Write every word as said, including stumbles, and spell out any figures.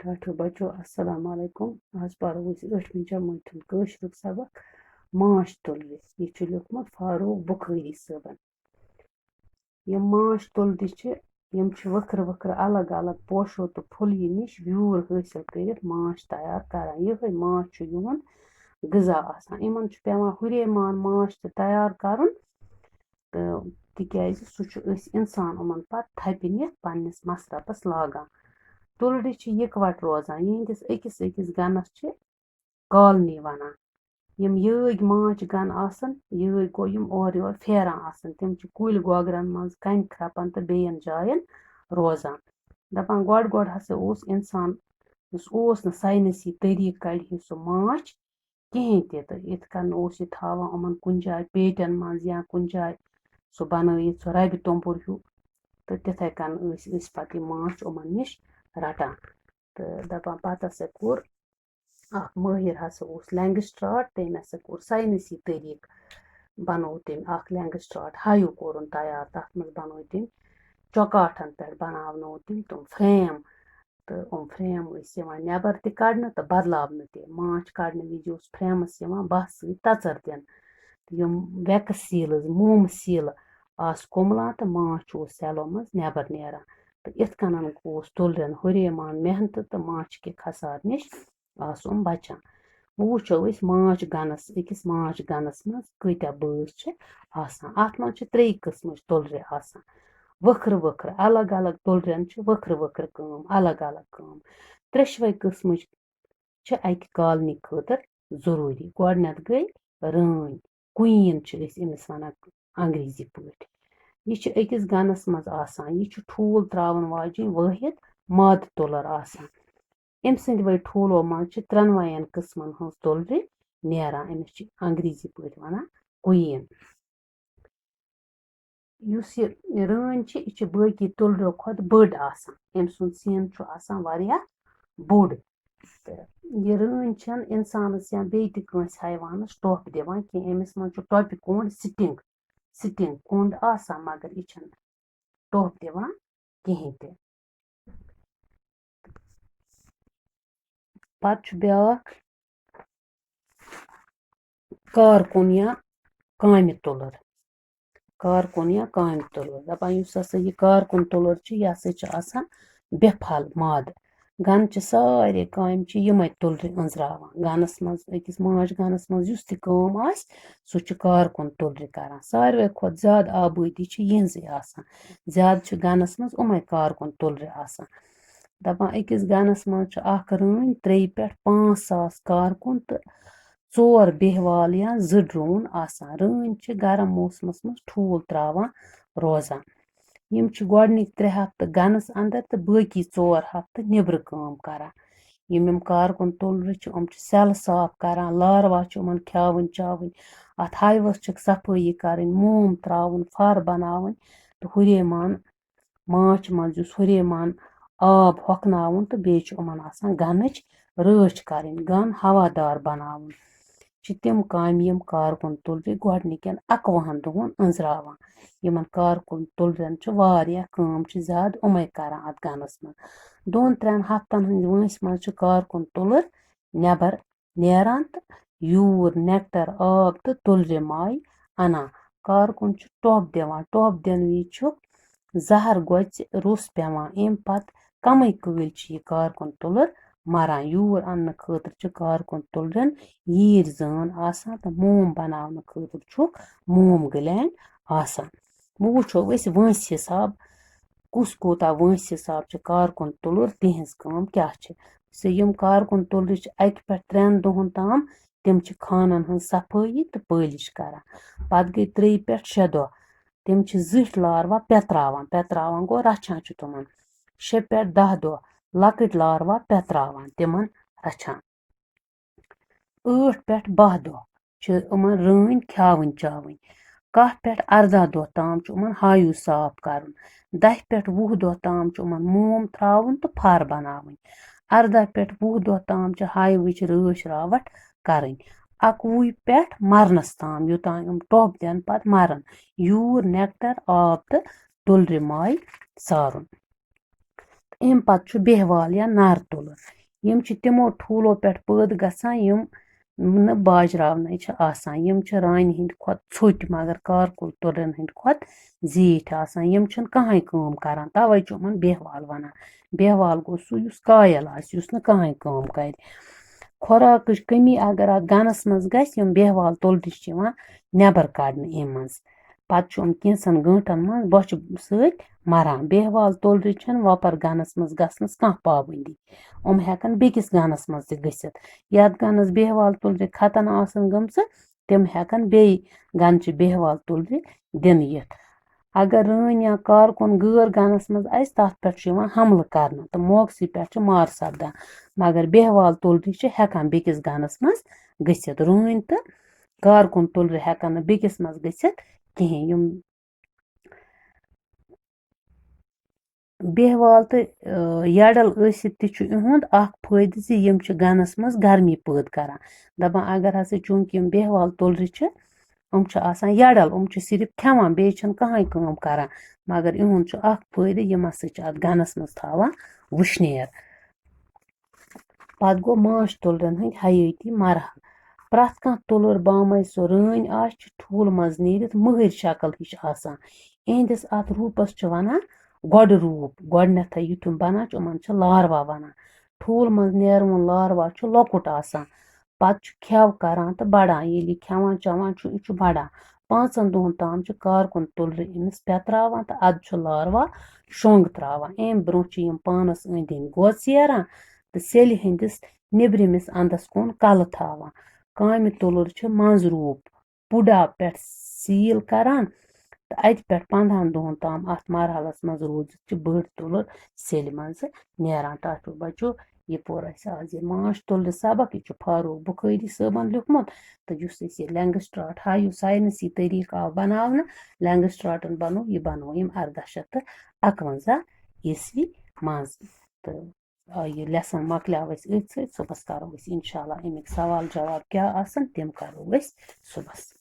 ٹاٹھیو بچو، السلام علیکم۔ آز پرو أسۍ ٲٹھمہِ جمٲژ ہُنٛد کٲشرُک سبق، ماچھ تُلرِ۔ یہِ چھُ لیوٗکھمُت فاروق بُخٲری صٲبن۔ یِم ماچھ تُلرِ چھِ، یِم چھِ وٕکھرٕ وٕکھرٕ الگ الگ پوشو تہٕ پھُلیہِ نِش یوٗر حٲصِل کٔرِتھ ماچھ تیار کران۔ یِہوٚے ماچھ چھُ یِہُنٛد غذا آسان۔ یِمن چھُ پٮ۪وان ہُرے مان ماچھ تہِ تیار کرُن، تہٕ تِکیٛازِ سُہ چھُ أسۍ اِنسان یِمَن پَتہٕ تھپہِ نِتھ پنٛنِس مَصرَفَس لاگان۔ تُلرِ چھِ یِکوَٹہٕ روزان، یِہِنٛدِس أکِس أکِس گَنَس چھِ کالنی وَنان۔ یِم یٲگۍ ماچھ گَن آسَن، یٲگۍ گوٚو یِم اورٕ یورٕ پھیران آسَن، تِم چھِ کُلۍ گوگرَن منٛز، کَنہِ کھرٛپَن تہٕ بیٚیَن جایَن روزان۔ دَپان گۄڈٕ گۄڈٕ ہسا اوس اِنسان، یُس اوس نہٕ ساینَسی طٔریٖقہٕ کَڑِ ہے سُہ ماچھ کِہیٖنۍ تہِ، تہٕ یِتھ کٔنۍ اوس یہِ تھاوان یِمَن کُنہِ جایہِ پیٹٮ۪ن منٛز یا کُنہِ جایہِ سُہ بَنٲیِتھ سُہ رَبہِ توٚمبُر ہیوٗ، تہٕ تِتھَے کٔنۍ ٲسۍ أسۍ پَتہٕ یہِ ماچھ یِمَن نِش رَٹان۔ تہٕ دَپان پَتہٕ ہسا کوٚر اَکھ مٲہِر ہسا اوس لینگسٹراٹ، تٔمۍ ہسا کوٚر ساینَسی طٔریٖقہٕ بَنوو تٔمۍ اَکھ لینگسٹراٹ ہَیوٗ کوٚرُن تیار، تَتھ منٛز بَنوو تٔمۍ چۄکاٹھَن پٮ۪ٹھ بَناونوو تٔمۍ تِم فرٛیم، تہٕ یِم فرٛیم ٲسۍ یِوان نٮ۪بر تہِ کَڑنہٕ تہٕ بدلاونہٕ تہِ۔ ماچھ کَڑنہٕ وِزِ اوس فرٛیمَس یِوان بَس سۭتۍ تَژَر دِنہٕ۔ تہٕ یِم وٮ۪کٕس سیٖلٕز، مومہٕ سیٖلہٕ آسہٕ کُملان تہٕ ماچھ اوس سیلو منٛز نٮ۪بر نیران۔ تہٕ یِتھ کٔنۍ اوس تُلرٮ۪ن ہُرے مان محنتہٕ تہٕ ماچھِ کہِ خسارٕ نِش آسُن بچان۔ وۄنۍ وٕچھو أسۍ ماچھ گنَس، أکِس ماچھ گنَس منٛز کۭتیٛاہ بٲژ چھِ آسان۔ اَتھ منٛز چھِ ترٛیٚیہِ قٕسمٕچ تُلرِ آسان۔ وٕکھرٕ وٕکھرٕ، الگ الگ تُلرٮ۪ن چھِ وٕکھرٕ وٕکھرٕ کٲم، الگ الگ کٲم۔ ترٛٮ۪شوَے قٕسمٕچ چھِ اَکہِ کالنی خٲطرٕ ضروٗری۔ گۄڈٕنٮ۪تھ گٔے رٲنۍ، queen چھِ أسۍ أمِس وَنان انگریزی پٲٹھۍ۔ یہِ چھِ أکِس گنَس منٛز آسان۔ یہِ چھُ ٹھوٗل ترٛاوَن واجیٚنۍ وٲحد مادٕ تُلر آسان۔ أمۍ سٕنٛدِ وٲے ٹھوٗلو منٛز چھِ ترٛٮ۪نوَیَن قٕسمَن ہٕنٛز تُلرِ نیران۔ أمِس چھِ انگریزی پٲٹھۍ وَنان queen۔ یُس یہِ رٲنۍ چھِ، یہِ چھِ بٲقی تُلرٮ۪و کھۄتہٕ بٔڑ آسان۔ أمۍ سُنٛد سِن چھُ آسان واریاہ بوٚڑ۔ تہٕ یہِ رٲنۍ چھَنہٕ اِنسانَس یا بیٚیہِ تہِ کٲنٛسہِ حیوانَس ٹۄپھ دِوان کینٛہہ۔ أمِس منٛز چھُ ٹۄپہِ کوٚنٛڈ، sting، sting کوٚنٛڈ آسان، مگر یہِ چھَنہٕ ٹۄپھ دِوان کِہیٖنۍ تہِ۔ پَتہٕ چھُ بیٛاکھ کارکُن یا کامہِ تُلُر۔ کارکُن یا کامہِ تُلُر۔ دَپان یُس ہسا یہِ کارکُن تُلُر چھُ، یہِ ہسا چھُ آسان بے پھل مادٕ۔ گَنہٕ چہِ سارے کامہِ چھِ یِمَے تُلرِ أنٛزراوان۔ گَنَس منٛز، أکِس ماچھ گَنَس منٛز یُس تہِ کٲم آسہِ، سُہ چھُ کارکُن تُلرِ کران۔ ساروٕے کھۄتہٕ زیادٕ آبٲدی چھِ یِہٕنٛزٕے آسان۔ زیادٕ چھِ گَنَس منٛز یِمَے کارکُن تُلرِ آسان۔ دَپان أکِس گَنَس منٛز چھُ اَکھ رٲنۍ، ترٛیٚیہِ پٮ۪ٹھ پانٛژھ ساس کارکُن تہٕ ژور بیہوال یا زٕ drone آسان۔ رٲنۍ چھِ گرم موسمَس منٛز ٹھوٗل ترٛاوان روزان۔ یِم چھِ گۄڈٕنِکۍ ترٛےٚ ہفتہٕ گَنَس اَندَر تہٕ بٲقی ژور ہفتہٕ نیٚبرٕ کٲم کران۔ یِم یِم کارکُن تُلرِ چھِ، یِم چھِ سیٚلہٕ صاف کران، لاروا چھِ یِمَن کھیٛاوٕنۍ چاوٕنۍ، اَتھ hiveس چھِکھ صفٲیی کَرٕنۍ، موم ترٛاوُن، فَر بَناوٕنۍ تہٕ ہُرے مان ماچھ منٛز یُس ہُرے مان آب ہۄکھناوُن تہٕ بیٚیہِ چھُ یِمَن آسان گَنٕچ رٲچھ کَرٕنۍ، گَن ہوادار بَناوُن۔ چھِ تِم کامہِ یِم کارکُن تُلرِ گۄڈٕنِکٮ۪ن اَکوُہَن دۄہَن أنٛزراوان۔ یِمَن کارکُن تُلرٮ۪ن چھِ واریاہ کٲم، چھِ زیادٕ یِمَے کَران اَتھ گَنَس منٛز۔ دۄن ترٛٮ۪ن ہفتَن ہٕنٛدِ وٲنٛسہِ منٛز چھُ کارکُن تُلُر نٮ۪بَر نیران تہٕ یوٗر، nectar، آب تہٕ تُلرِ مایہِ اَنان۔ کارکُن چھُ ٹۄپھ دِوان۔ ٹۄپھ دِنہٕ وِزِ چھُ زَہر گۄژِ روٚس پٮ۪وان۔ اَمہِ پَتہٕ کَمٕے کٲلۍ چھِ یہِ کارکُن تُلُر مَران۔ یوٗر اَننہٕ خٲطرٕ چھِ کارکُن تُلرٮ۪ن ییٖرۍ زٲن آسان تہٕ موم بَناونہٕ خٲطرٕ چھُکھ موم gland آسان۔ وۄنۍ وٕچھو أسۍ وٲنٛسہِ حِساب، کُس کوٗتاہ وٲنٛسہِ حِساب چھُ کارکُن تُلُر، تِہِنٛز کٲم کیٛاہ چھِ۔ زِ یِم کارکُن تُلرِ چھِ اَکہِ پٮ۪ٹھ ترٛٮ۪ن دۄہَن تام، تِم چھِ خانَن ہٕنٛز صفٲیی تہٕ پٲلِش کَران۔ پَتہٕ گٔے ترٛیٚیہِ پٮ۪ٹھ شےٚ دۄہ، تِم چھِ زِٹھۍ لاروا پٮ۪تراوان، پٮ۪تراوان گوٚو رَچھان چھُ تِمَن۔ شےٚ پٮ۪ٹھ دَہ دۄہ، لۄکٕٹۍ لاروا پٮ۪تراوان، تِمَن رَچھان۔ ٲٹھ پٮ۪ٹھ باہ دۄہ چھِ یِمَن رٲنۍ کھیٛاوٕنۍ چاوٕنۍ۔ کاہ پٮ۪ٹھ اَرداہ دۄہ تام چھُ یِمَن ہایوٗ صاف کَرُن۔ دَہہِ پٮ۪ٹھ وُہ دۄہ تام چھُ یِمَن موم ترٛاوُن تہٕ فَر بَناوٕنۍ۔ اَرداہ پٮ۪ٹھ وُہ دۄہ تام چھِ ہایوٕچ رٲچھ راوَٹھ کَرٕنۍ۔ اَکوُہہِ پٮ۪ٹھ مَرنَس تام، یوٚتام یِم ٹۄپھ دِنہٕ پَتہٕ مَرَن، یوٗر، nectar، آب تہٕ تُلرِ ماے سارُن۔ اَمہِ پَتہٕ چھُ بیہوال یا نَر تُلُر۔ یِم چھِ تِمو ٹھوٗلو پٮ۪ٹھ پٲدٕ گژھان، یِم نہٕ باجراونَے چھِ آسان۔ یِم چھِ رانہِ ہٕنٛدِ کھۄتہٕ ژھوٚٹۍ، مگر کارکُل تُلرٮ۪ن ہٕنٛدِ کھۄتہٕ زیٖٹھۍ آسان۔ یِم چھِنہٕ کٕہٕنۍ کٲم کران، تَوَے چھُ یِمَن بیہوال وَنان۔ بیہوال گوٚو سُہ، یُس کایَل آسہِ، یُس نہٕ کٕہٕنۍ کٲم کرِ۔ خوراکٕچ کٔمی اگر اَتھ گَنَس منٛز گژھِ، یِم بیہوال تُلرِ چھِ یِوان نٮ۪بر کَڑنہٕ اَمہِ منٛز۔ پَتہٕ چھُ یِم کینٛژَن گٲنٛٹَن منٛز بۄچھِ سۭتۍ مَران۔ بیہوال تُلرِ چھَنہٕ وۄپَر گَنَس منٛز گژھنَس کانٛہہ پابنٛدی۔ یِم ہٮ۪کَن بیٚکِس گَنَس منٛز تہِ گٔژھِتھ۔ یَتھ گَنَس بیہوال تُلرِ ختم آسَن گٔمژٕ، تِم ہٮ۪کَن بیٚیہِ گَنچہِ بیہوال تُلرِ دِنہٕ یِتھ۔ اگر رٲنۍ یا کارکُن غٲر گَنَس منٛز اَژِ، تَتھ پٮ۪ٹھ چھُ یِوان حملہٕ کرنہٕ تہٕ موقعسٕے پٮ۪ٹھ چھُ مار سپدان۔ مگر بیہوال تُلرِ چھِ ہٮ۪کان بیٚکِس گَنَس منٛز گٔژھِتھ۔ رٲنۍ تہٕ کارکُن تُلرِ ہٮ۪کَن نہٕ بیٚکِس منٛز گٔژھِتھ کِہیٖنۍ۔ یِم بیہوال تہٕ، آ، یڈل ٲسِتھ تہِ چھُ یِہُنٛد اکھ فٲیدٕ زِ یِم چھِ گَنَس منٛز گرمی پٲدٕ کران۔ دَپان اگر ہسا چوٗنٛکہِ یِم بیہوال تُلرِ چھِ، یِم چھِ آسان یڈل، یِم چھِ صرف کھٮ۪وان، بیٚیہِ چھِنہٕ کٕہٕنۍ کٲم کران۔ مگر یِہُنٛد چھُ اکھ فٲیدٕ، یِم ہسا چھِ اَتھ گَنَس منٛز تھاوان وُشنیر۔ پَتہٕ گوٚو ماچھ تُلرٮ۪ن ہٕنٛدۍ حیٲتی مرحلہٕ۔ پرٛٮ۪تھ کانٛہہ تُلُر بامَے سۄ رٲنۍ آسہِ، چھِ ٹھوٗلہٕ منٛز نیٖرِتھ مٔہٕرۍ شکل ہِش آسان۔ یِہنٛدِس اَتھ روٗپَس چھِ وَنان گۄڈٕ روٗپ۔ گۄڈٕنٮ۪تھٕے یُتھ یِم بَنان چھِ، یِمَن چھِ لاروا وَنان۔ ٹھوٗل منٛز نیرٕ وُن لاروا چھُ لۄکُٹ آسان۔ پَتہٕ چھُ کھٮ۪و کران تہٕ بَڑان۔ ییٚلہِ یہِ کھٮ۪وان چٮ۪وان چھُ، یہِ چھُ بَڑان۔ پانٛژَن دۄہَن تام چھُ کارکُن تُلرِ أمِس پٮ۪تراوان تہٕ اَدٕ چھُ لاروا شۄنٛگ ترٛاوان۔ اَمہِ برٛونٛہہ چھِ یِم پانَس أنٛدۍ أنٛدۍ گوژیران تہٕ سیٚلہِ ہٕنٛدِس نیٚبرِمِس اَنٛدَس کُن کَلہٕ تھاوان۔ کامہِ تُلُر چھِ منٛز روٗپ پُڈا پٮ۪ٹھ سیٖل کران تہٕ اَتہِ پٮ۪ٹھ پنٛدہَن دۄہَن تام اَتھ مرحلَس منٛز روٗزِتھ چھِ بٔڑ تُلُر سیٚلہِ منٛزٕ نیران۔ ٹاٹھیو بچو، یہِ پوٚر اَسہِ آز یہِ ماچھ تُلرِ سبق۔ یہِ چھُ فاروق بُخٲری صٲبَن لیوٗکھمُت۔ تہٕ یُس اَسہِ یہِ لینگسٹراٹ ہا، یُس ساینسی طریٖقہٕ آو بناونہٕ، لینگسٹراٹَن بنوو، یہِ بنوو أمۍ اَرداہ شیٚتھ تہٕ اَکوَنزاہ عیسوی منٛز۔ تہٕ آ، یہِ lesson مۄکلیو اَسہِ أتھۍ سۭتۍ۔ صُبحَس کَرو أسۍ اِنشاء اللہ اَمِکۍ سوال جواب کیٛاہ آسَن، تِم کَرو أسۍ صُبحَس۔